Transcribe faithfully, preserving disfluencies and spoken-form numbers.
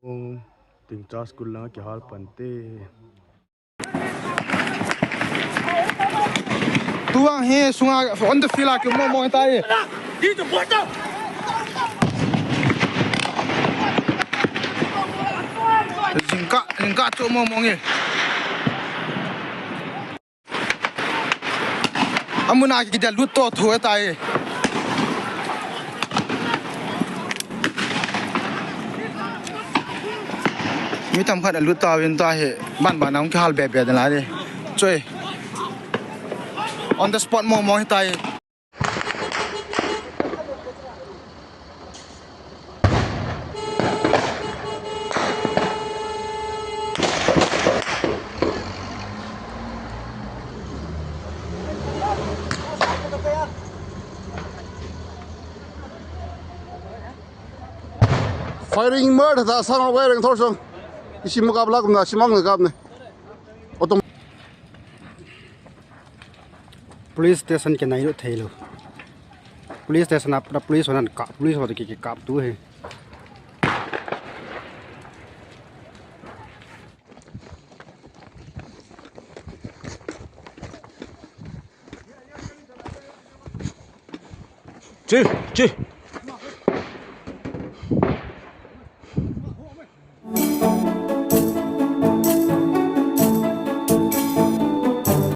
Tingcha school langa kihal pante. Tuang he sunga on the field a kimu mo tai. Jingka, jingka chu mo mo nge. Amuna ki dia lut to thu tai. Mi tam khat lut ta win ta he ban ban ang ki hal be be la de. Choi. On the spot mo mo tai. Firing murder da sang wa reng thor song. Isi mukabla kumna simang ne kapne. Autom- Police station ke nai ro thei lo. Police station ap da police honan ka police ho ke ke kap tu he. Chi, chi.